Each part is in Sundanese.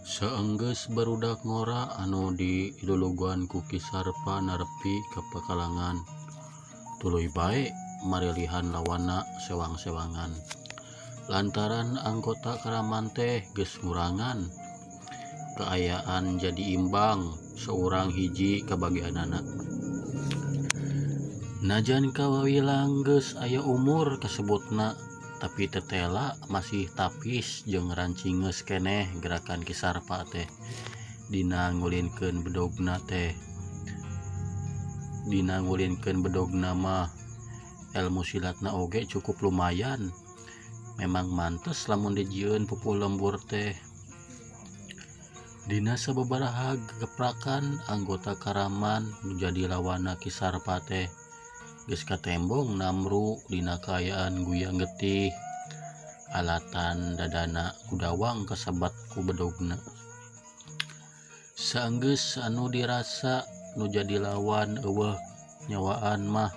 Saenggeus barudak ngora anu dilulugan ku Ki Sarpa nepi ka pakalangan, tuluy bae marilihan lawanna sewang-sewangan. Lantaran anggota Karaman teh geus ngurangan, kaayaan jadi imbang saurang hiji kabagianana. Najan kawilang geus aya umur kasebutna tapi tetela masih tapis jeung rancingeus keneh gerakan Ki Sarpa teh dina ngulinkeun bedogna teh. Dina ngulinkeun bedogna mah elmu silatna oge cukup lumayan. Memang mantes lamun dijieun pupuh lembur teh. Dina sababaraha geprakan anggota Karaman nu jadi lawanna Ki Sarpa teh geus katembong namru dina kaayaan guyang getih alatan dadana kudawang kasebat ku bedogna. Saenggeus anu dirasa nu jadi lawan eueuh nyawaan mah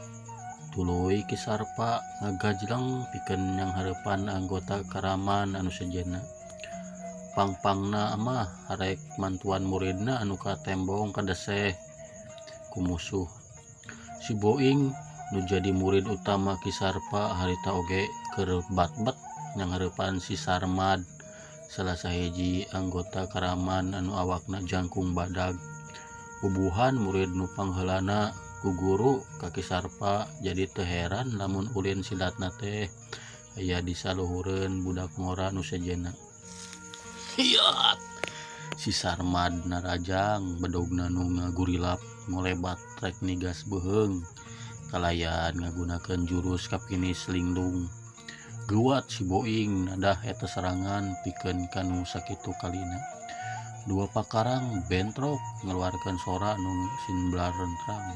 tuluy Ki Sarpa ngagajleng pikeun nyanghareupan anggota Karaman anu sejenna. Pang-pangna mah rek mantuan muridna anu katembong kadeseh ku musuh. Si Boing nu jadi murid utama Ki Sarpa harita oge keur batbet nyanghareupan si Sarmad salah sahiji anggota Karaman anu awakna jangkung badag. Bubuhan murid nu pangheulana ku guru ka Ki Sarpa jadi teu heran lamun ulin silatna teh aya di saluhureun budak ngora nu sejenna. Hiat! Si Sarmad narajang bedogna nu ngagurilap ngolebat rek nigas beuheung kalayan ngagunakeun jurus kapinis linglung. Geuwat si Boing nadah eta serangan pikeun kanu sakitu kalina. Dua pakarang bentrok ngeluarkeun sora nu sinblar rentrang.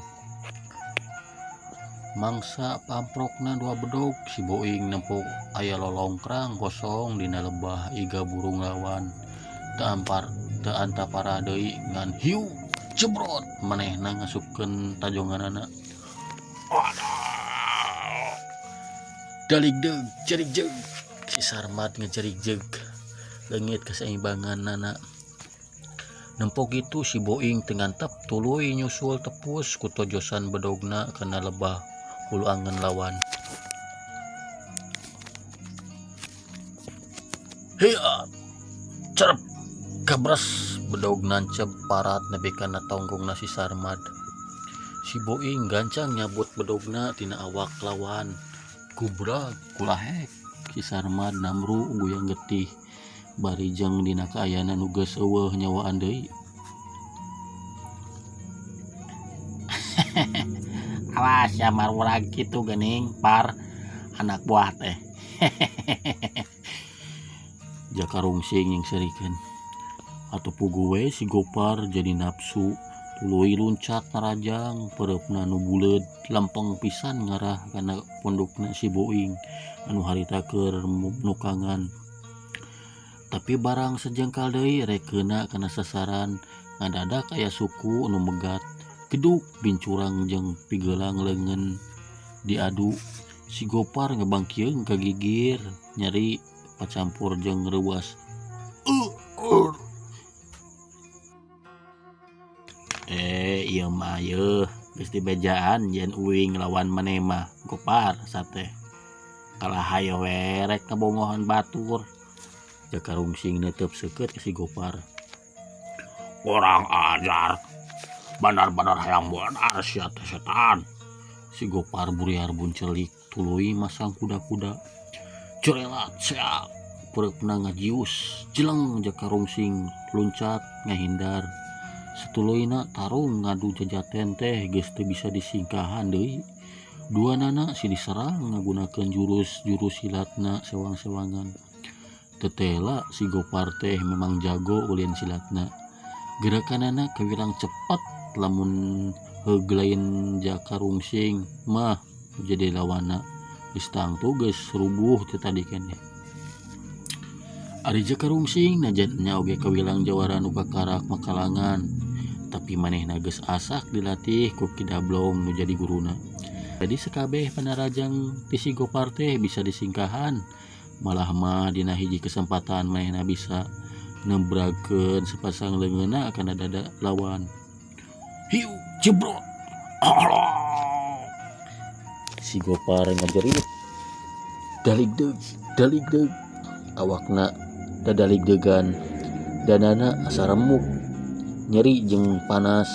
Mangsa pamprokna dua bedog si Boing nempo aya lolongkrang kosong dina lebah iga burung lawan. Teu ampar teu antapara deui ngan hiu jebrot manehna ngasupkeun tajonganana. Daligdeug jerigjeg si Sarmad ngejerigjeg leungit kasaimbanganana. Nempo kitu si Boing teu ngantep tuluy nyusul tepus ku tojosan bedogna kana lebah hulu angen lawan. Hiat cerep gabres bedog nancep parat nepi kana tonggongna si Sarmad. Si Boing gancang nyabut bedogna tina awak lawan. Gubrag kulahek si Sarmad namru guyang getih bari jeung dina kaayaan nu geus eueuh nyawaan deui. Awas ya marurag kitu geuning par anak buah teh. Jaka Rungsing yang serikeun. Atuh puguh we si Gopar jadi nafsu tuluy luncat narajang peureupna nu buleud lempeng pisan ngarah kana pundukna si Boing anu harita keur nukangan. Tapi barang sejengkal deui rek keuna kana sasaran ngadadak aya suku nu megat geduk bincurang jeung pigelang leungeun diadu. Si Gopar ngebangkieung ka gigir nyeri pacampur jeung reuas. Ieu mah yeuh geus dibejaan yen uing lawan maneh mah Gopar sate. Kalah hayo we rek ngabongohan batur. Jaka Rungsing neuteub seukeut ka si Gopar. Kurang ajar. Benar-benar hayang benar sia teh setan. Si Gopar buriar buncelik tuluy masang kuda-kuda. Corelat seak peureupna ngajius jeleng Jaka Rungsing luncat ngahindar. Satuluyna tarung ngadu jajaten teh geus teu bisa disingkahan deui. Duanana si diserang ngagunakeun jurus-jurus silatna sewang-sewangan. Tetela si Gopar teh memang jago ulin silatna. Gerakanana kawilang cepat lamun heug lain Jaka Rungsing mah jadi lawanna. Geus tangtu geus rubuh teh tadi keneh. Ari Jaka Rungsing najan nya oge kawilang jawara nu kakarak makalangan, tapi manehna geus asak dilatih ku Ki Dablong nu jadi guruna. Jadi sakabeh panarajang ti si Gopar teh bisa disingkahan, malah mah dina hiji kesempatan manehna bisa Nembragkeun sapasang leungeunna kana dada lawan. Hiu jebrot. Alah. Si Gopar ngajerit. Daligdeug, daligdeug. Awakna dadaligdeugan. Dadana asa remuk, nyeri jeung panas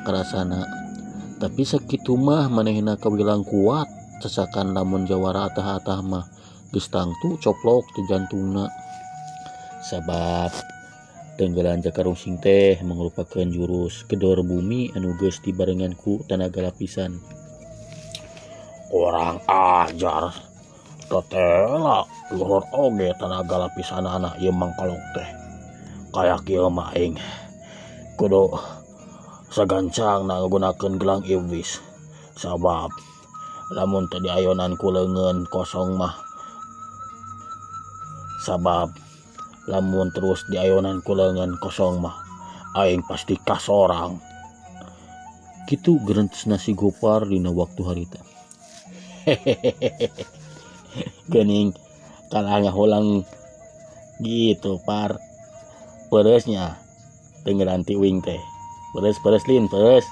karasana. Tapi sakitu mah manehna kawilang kuat, cacakan lamun jawara atah-atah mah geus tangtu coplok ti jantungna. Sabab tenggelan Jaka Rungsing teh mangrupakeun jurus gedor bumi anu geus dibarengan ku tanaga lapisan. Urang ajar tetela luhur oge tanaga lapisanana ieu mangkalok teh. Kaya kieu mah aing kudu sagancang ngagunakeun gelang iblis. Sabab lamun teu diayonan ku leungeun kosong mah, sabab lamun terus diayonan ku leungeun kosong mah aing pasti kasorang. Kitu gerentesna si Gopar dina waktu harita. Hehehe. Geuning kalah ngahulang gitu par. Peureusnya tenggelan ti uing teh. Peres peres lin peres.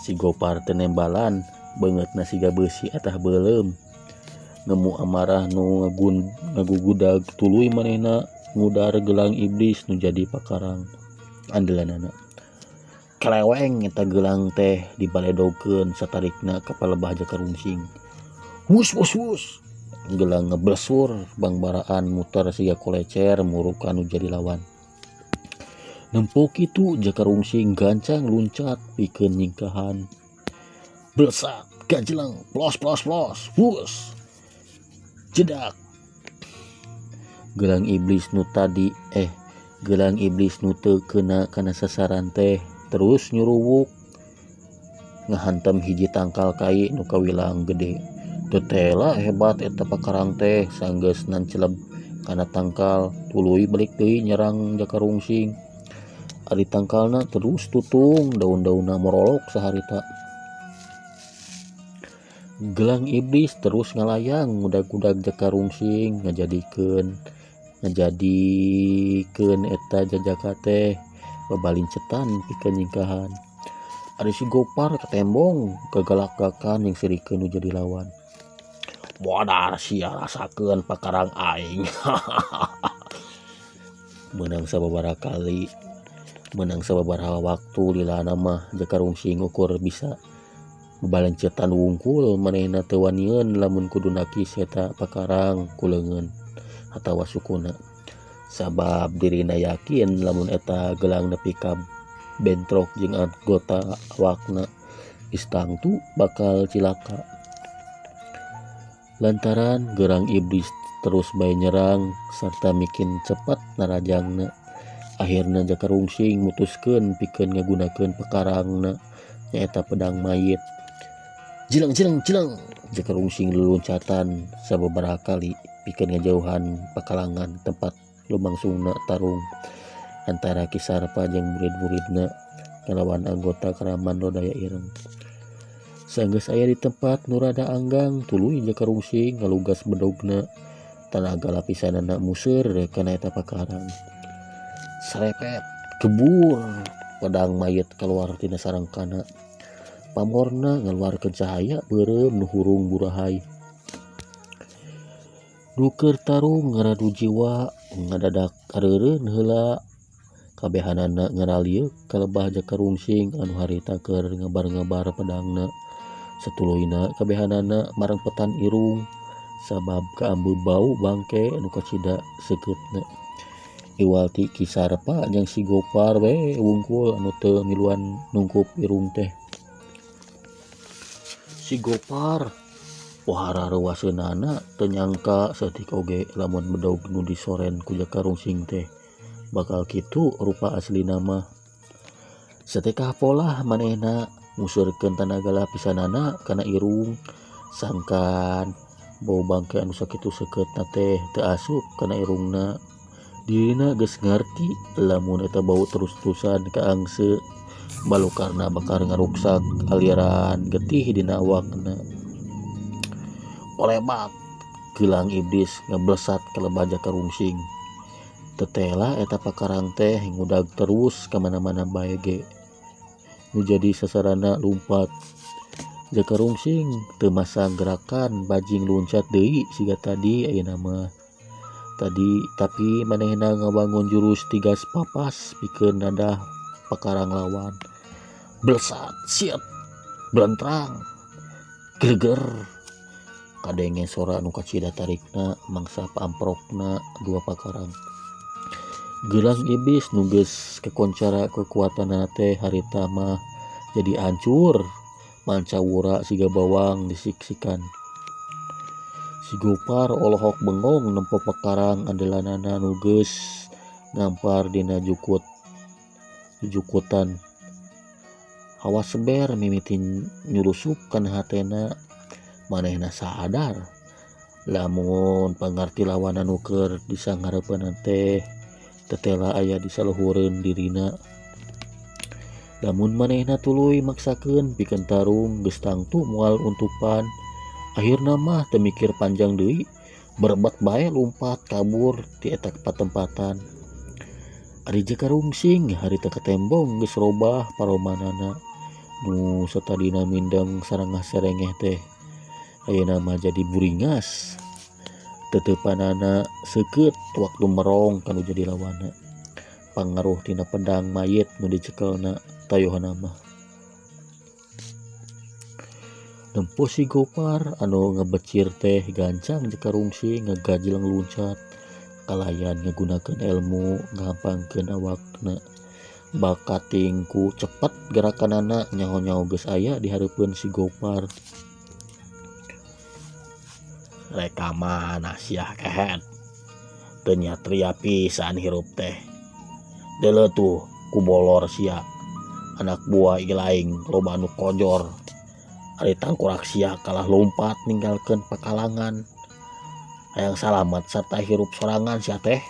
Si Gopar teu nembalan beungeutna siga beusi atah beuleum. Nemu amarah nu ngagugudag tuluy manehna ngudar gelang iblis nu jadi pakarang andelanana. Keleweng eta gelang teh dibaledogkeun satarikna ka palebah Jaka Rungsing. Wus wus wus. Gelang ngeblesur bangbaraan muter siga kolecer muruk anu jadi lawan. Nempo kitu Jaka Rungsing gancang luncat pikeun nyingkahan. Blesak gajeleng plos plos plos wus. Jedak. Gelang iblis nu tadi gelang iblis nu teu kena kana sasaran teh terus nyuruwuk ngahantem hiji tangkal kai nu kawilang gede. Teu tela hebat eta pakarang teh sanggeus nanceleb kana tangkal tuluy balik deui nyerang Jaka Rungsing. Ari tangkalna terus tutung daun-daunna morolok saharita. Gelang iblis terus ngalayang ngudag-ngudag Jaka Rungsing ngajadikeun eta jajaka teh babalincetan pikeun nyingkahan. Ari si Gopar katembong gagalak-galakan jeung sirikeun nu jadi lawan. Modar sia rasakeun pakarang aing. Meunang sababaraha kali, meunang sababaraha waktu lilana mah Jaka Rungsing ukur bisa babalancetan wungkul manehna teu wanieun lamun kudu nakis eta pakarang ku leungeun atawa sukuna. Sabab dirina yakin lamun eta gelang nepi ka bentrok jeung anggota awakna geus tangtu bakal cilaka. Lantaran gerang iblis terus bae nyerang sarta mikin cepat narajangna, akhirna Jaka Rungsing mutuskeun pikeun ngagunakeun pakarangna nyaeta pedang mayit. Jeleng jeleng jeleng Jaka Rungsing luluncatan sababaraha kali pikeun ngajauhan pakalangan tempat lumangsungna tarung antara Ki Sarpa jeung murid-muridna ngalawan anggota Karaman Lodaya Ireng. Sanggeus aya di tempat nu rada anggang tuluy Jaka Rungsing ngalugas bedogna tanaga lapisanana museur kana eta pakarang. Serepet kebur pedang mayit keluar tina sarangkana. Pamorna ngaluarkeun cahaya beureum nu hurung burahai. Nu keur tarung ngaradu jiwa ngadadak kareureun heula. Kabehanana ngaralieuk kalebah Jaka Rungsing anu harita keur ngabar-ngabar pedangna. Satuluyna kabehanana marengpetan irung sabab kaambeub bau bangke anu kacida seukeutna. Iwal ti Ki Sarpa jeung si Gopar we wungkul anu teu miluan nungkup irung teh. Si Gopar pohara reuwaseunana teu nyangka saeutik oge lamun bedog nu disoren ku Jaka Rungsing teh bakal kitu rupa aslina mah. Satekah polah manehna nguseurkeun tanaga lapisanana kana irung sangkan bau bangke anu sakitu seukeutna teh teu asup kana irungna. Dirina geus ngarti lamun eta bau terus-terusan kaangse balukarna bakal ngaruksak aliran getih dina awakna. Olebat gelang iblis ngeblesat ka lebah Jaka Rungsing. Tetela eta pakarang teh ngudag terus ka mana-mana bae ge. Nu jadi sasarana lumpat. Jaka Rungsing teu masang gerakan bajing luncat deui siga tadi ayeuna mah. Tadi tapi manehna ngabangun jurus tigas papas pikeun nadah pakarang lawan. Blesat siet blentrang greger kadenge sora nu kacida tarikna mangsa pamprokna dua pakarang. Gelang iblis nu geus kakoncara kekuatanna teh harita mah jadi hancur mancawura siga bawang disiksikan. Si Gopar olohok bengong nempo pakarang andelanana nu geus ngampar dina jukut jukutan. Hawa seber mimiti nyurusup kana hatena manehna sadar lamun pangarti lawan anu keur disanghareupeunna teh tetela aya di saluhureun dirina. Lamun manehna tuluy maksakeun pikeun tarung geus tangtu moal untupan. Akhirna mah teu mikir panjang deui, berebet bae lumpat kabur ti eta patempatan. Ari Jaka Rungsing harita katembong geus robah paromanana nu satadina mindeng sarengah serengeh teh ayeuna mah jadi buringas. Teteupanana seukeut waktu merong kanu jadi lawana. Pangaruh tina pedang mayit nu dicekelna tayohana mah. Nempo si Gopar anu ngebecir teh gancang Jaka Rungsing ngagajeleng luncat kalayan ngagunakeun ilmu ngampangkeun awakna. Bakating ku cepet gerakanana nyaho-nyaho geus aya di hareupeun si Gopar. Reka mana sia kehed teu nyatria pisan hirup teh. Deuleu tuh ku bolor sia anak buah ilaing loba anu kojor. Ari tangkurak sia kalah lompat ninggalkeun pakalangan. Hayang salamat sarta hirup sorangan sia teh.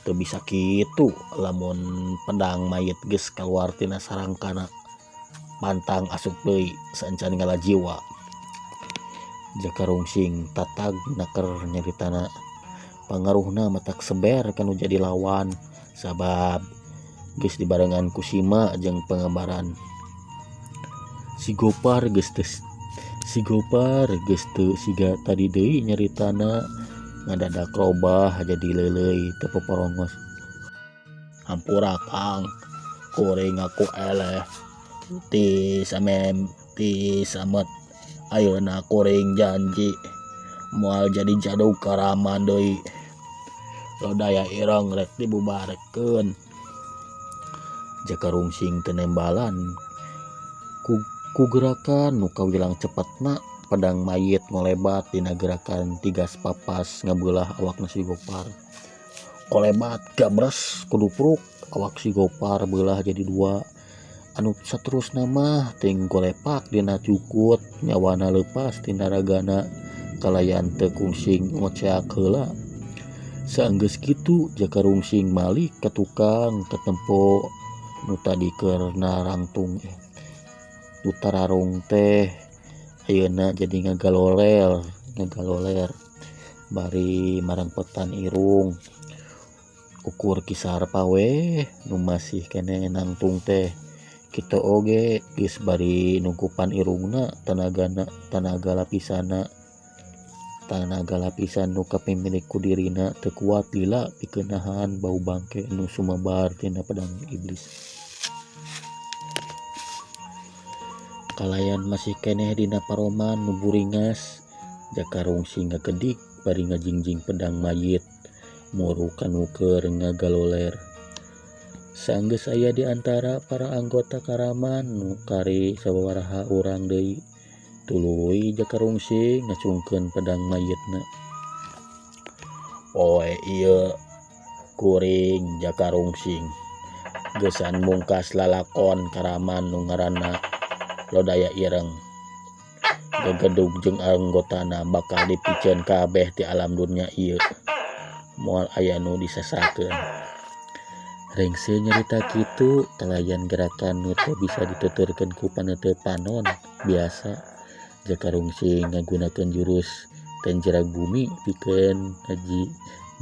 Teu bisa kitu lamun pedang mayit geus kaluar tina sarangkana pantang asup deui saencan ngala jiwa. Jaka Rungsing tatag naker nyaritana. Pangaruhna matak seber kanu jadi lawan sabab geus dibarengan ku Sima jeung pengabaran. Si Gopar geus teu siga tadi deui nyaritana ngadadak robah jadi leuleuy teu poporongos. Hampura Kang, kuring ngaku eleh ti samem ti samet. Ayeuna kuring janji moal jadi jadug karaman deui. Lodaya ireng rek dibubarkeun. Jaka Rungsing teu nembalan ku gerakan nu kawilang cepetna pedang mayit ngolebat dina gerakan tigas papas ngabeulah awakna si Gopar. Kolebat gabres kudupruk awak si Gopar beulah jadi dua. Anu saterusna mah ting golepak dina cukut nyawana leupas tina ragana kalayan teu kungsing ngoceak heula. Saenggeus kitu Jaka Rungsing malik ka tukang katempo nu tadi keur narangtung nu tararung teh ayeuna jadi ngagaloler bari marangpetan irung ukur kisar pawe nu masih keneh nangtung teh. Kitu oge geus bari nungkupan irungna tanaga lapisan nu kapimilik ku dirina teu kuat lila pikeun nahan bau bangke nu sumebar tina pedang iblis. Kalayan masih keneh dina paroman nu buringas Jaka Rungsing ngagedik bari ngajingjing pedang mayit muru kanu keur ngagaloler. Saenggeus aya di antara para anggota karaman nu kari sababaraha urang deui tuluy Jaka Rungsing ngacungkeun pedang mayitna. Poe ieu kuring Jaka Rungsing geusan mungkas lalakon karaman nu ngaranna Lodaya Ireng. Gegedug jeung anggotana bakal dipiceun kabeh ti alam dunya ieu. Moal aya nu disesakeun. Rengse nyarita kitu kalayan gerakan nu teu bisa dituturkeun ku paneuteub panon biasa. Jaka Rungsing ngagunakeun jurus tenjerag bumi pikeun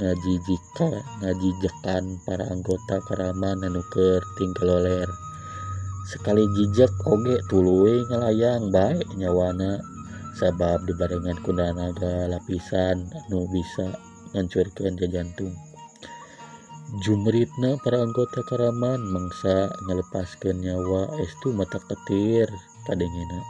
Ngajijikan para anggota Karaman anu keur tinggaloler. Sakali jijek oge tuluy ngalayang bae nyawana sabab dibarengan ku tanaga lapisan anu bisa ngancurkeun jajantung. Jumritna para anggota Karaman mangsa ngalepaskeun nyawa estu mata ketir kadengena.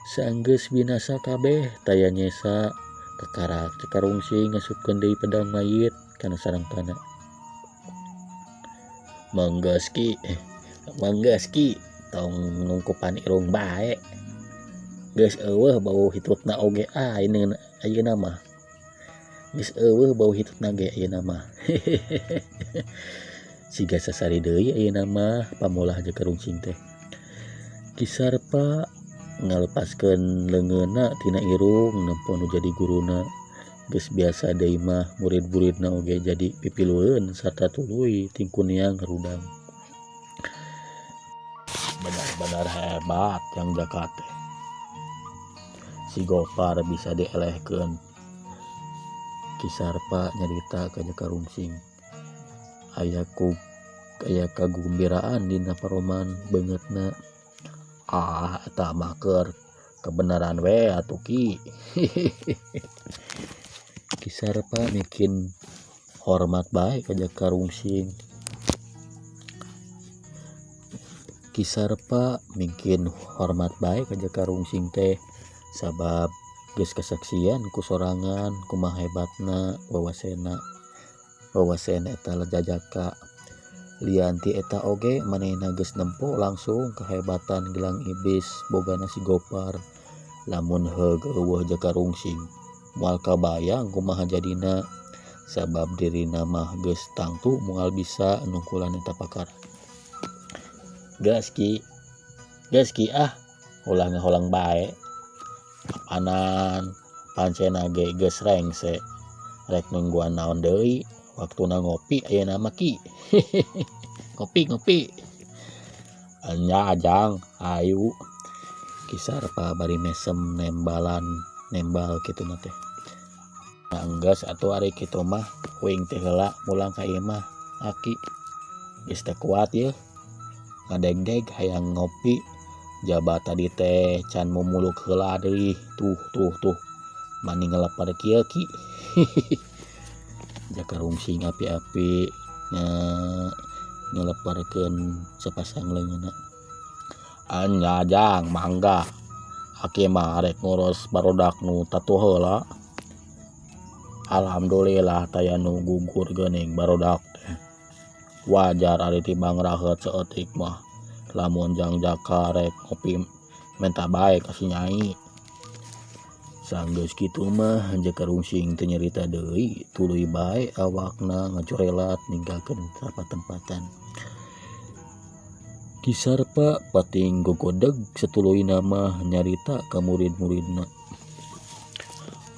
Saenggeus binasa kabeh taya nyesa kakarak Jaka Rungsing ngasupkeun deui pedang mayit kana sarangkana. Manggeus Ki, manggeus Ki, tong nungkupan irung bae. Geus eueuh bau hitutna oge ayeuna mah. Geus eueuh bau hitutna ge ayeuna mah. Siga sasari deui ayeuna mah pamolah Jaka Rungsing teh. Ki Sarpa ngalepaskeun leungeunna tina irung nempo nu jadi guruna. Geus biasa deui mah murid-muridna oge jadi pipilueun sarta tuluy tingkuniang harudang. Benar-benar hebat Jang Jaka teh. Si Gopar bisa dielehkeun. Ki Sarpa nyarita ka Jaka Rungsing. Aya kagumbiraan dina paroman beungeutna. Ah, eta mah keur kebenaran we atuh Ki. Ki Sarpa mikin hormat bae ka Jaka Rungsing. Ki Sarpa mingkin hormat bae ka Jaka Rungsing teh sabab geus kasaksian ku sorangan kumaha hebatna wawasena. Wawasen eta jajaka. Lian ti eta oge manehna geus nempo langsung kahebatan gelang iblis bogana si Gopar. Lamun heug eueuh Jaka Rungsing moal kabayang kumaha jadina sabab dirina mah geus tangtu moal bisa nungkulan eta pakara. Geus Ki, geus Ki ah, ulah ngaholang bae. Apanan pancena ge geus rengse. Rek nungguan naon deui? Waktuna ngopi ayeuna mah Ki. Ngopi ngopi. Enya Jang, hayu. Ki Sarpa bari mesem nembalan nembal kitu mah teh. Enggeus atuh ari kitu mah uing teh heula mulang ka imah aki. Geus teu kuat yeuh. Ngadegdeg hayang ngopi. Jaba tadi teh can mumuluk heula deui. Tuh tuh tuh. Mani ngelepar kieu Ki. Jaka Rungsing api-api ngeleparkeun sapasang leungeunna. Anya Jang mangga. Aki mah rek ngurus barudak nu tatuh heula. Alhamdulillah taya nu gugur geuning barudak teh. Wajar ari tibang raheut saeutik mah. Lamun Jang Jaka rek ngopi menta bae ka si Nyai. Sanggeus kitu mah Jaka Rungsing teu nyarita deui tuluy bae awakna ngacorelat ninggalkeun patempatan. Ki Sarpa pating gogodeg satuluyna mah nyarita ka murid-muridna.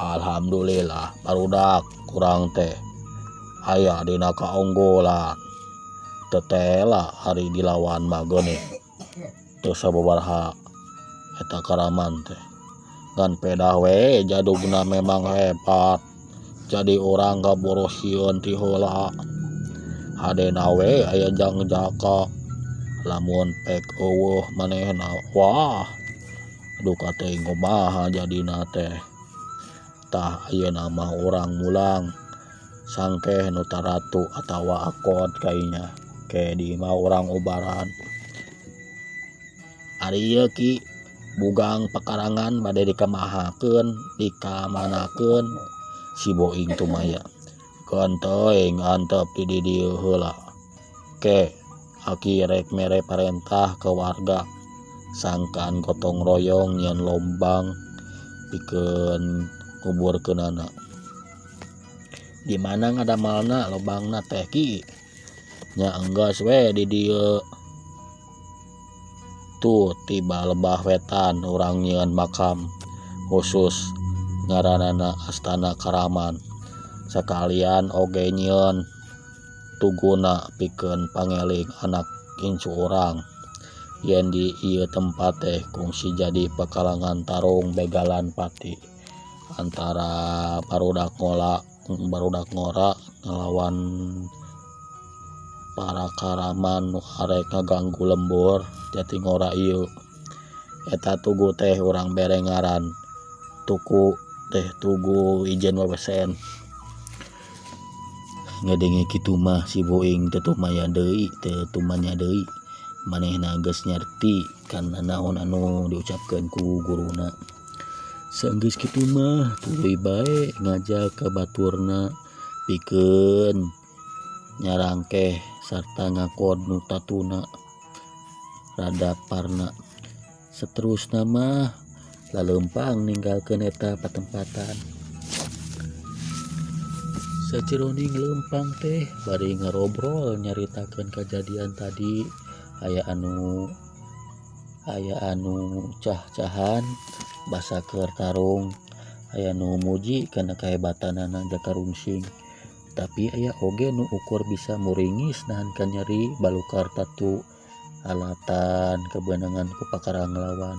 Alhamdulillah barudak kurang teh aya dina kaonggolan. Tetela ari dilawan mah geuning teu sababaraha eta Karaman teh. Ngan pedah we jadugna memang hebat. Jadi urang kaburu sieun ti heula. Hadena we aya Jang Jaka. Lamun pek eueuh manehna wah duka teuing kumaha jadina teh. Tah ayeuna mah urang mulang sangkeh nu taratu atawa akod kainya. Ke di mah urang ubaran. Ari ieu Ki bugang pekarangan bade dikamahakeun dikamanakeun si Boing tumaya. Keun teuing antep di dieu heula. Ke aki rek mere parentah ke warga sangkan gotong royong nyeun lombang pikeun nguburkeunana. Di mana ngadamelna lobangna teh Ki? Nya enggeus we di dieu. Tuh tiba lebah wetan urang nyieun makam khusus ngaranana Astana Karaman. Sakalian oge nyieun tuguna pikeun pangeling anak incu urang. Yen di ieu tempat teh kungsi jadi pekalangan tarung begalan pati antara barudak ngola Barudak ngora ngalawan para karaman nu arek ngaganggu lembur Jatingora ieu. Eta tugu teh urang bere ngaran tuku teh Tugu Ijen Wewesen. Ngadenge kitu mah si Boing teu tumaya deui, teu tumanya deui. Manehna geus nyarti kana naon anu diucapkeun ku guruna. Saenggeus kitu mah tuluy bae ngajak ka baturna pikeun nyarangkeh sarta ngakod nu tatuna rada parna. Saterusna mah laleumpang ninggalkeun eta patempatan. Sajeroning leumpang teh bari ngarobrol nyaritakeun kajadian tadi aya anu aya anu cah-cahan basa keur tarung, aya nu muji kana kahebatanana Jaka Rungsing. Tapi aya oge nu ukur bisa muringis nahan kanyeri balukar tatu alatan kebenangan ku pakarang lawan.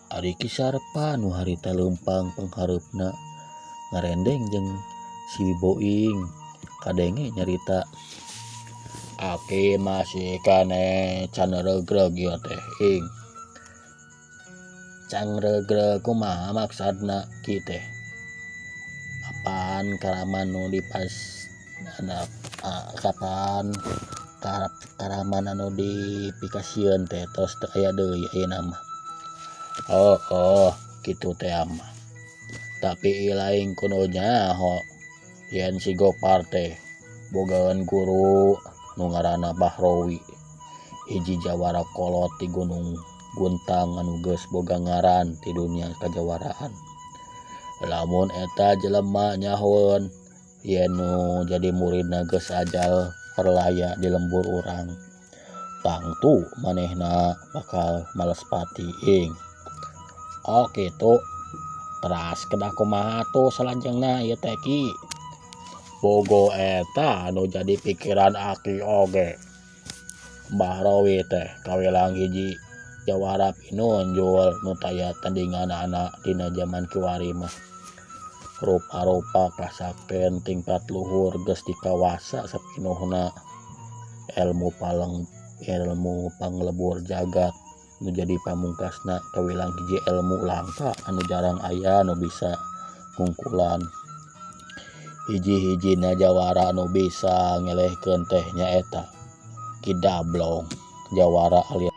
Ari Ki Sarpa nu harita leumpang panghareupna ngarendeng jeung si Boing kadenge nyarita Aki masih kane can regreg ieu teh ing. Can regreg kumaha maksadna ki teh? Apan karaman nu dipas kapan karaman anu dipikasieun teh tos teu aya deui ayeuna mah. Heueuh kitu teh mah. Tapi lain kudu nyaho yen si Gopar teh bogaeun guru nu ngaranna Bahrowi, hiji jawara kolot ti Gunung Guntang anu geus boga ngaran ti dunia kajawaraan. Lamun eta jelema nyahoeun yen nu jadi muridna geus ajal perlaya di lembur urang, tangtu manehna bakal malespati ing. Oh kitu. Teras kedah kumaha atuh salajengna ieu teh Ki? Bogo eta anu jadi pikiran aki oge. Bahrowi teh kawilang hiji jawara pinunjul nu taya tandinganana dina jaman kiwari mah. Rupa-rupa kasakten tingkat luhur geus dikawasa sapinuhna. Elmu paleng ilmu panglebur jagat nu jadi pamungkasna kawilang hiji elmu langka anu jarang aya nu bisa ngungkulan. Hiji-hijina jawara anu bisa ngelehkeun teh nyaeta Ki Dablong, jawara aliran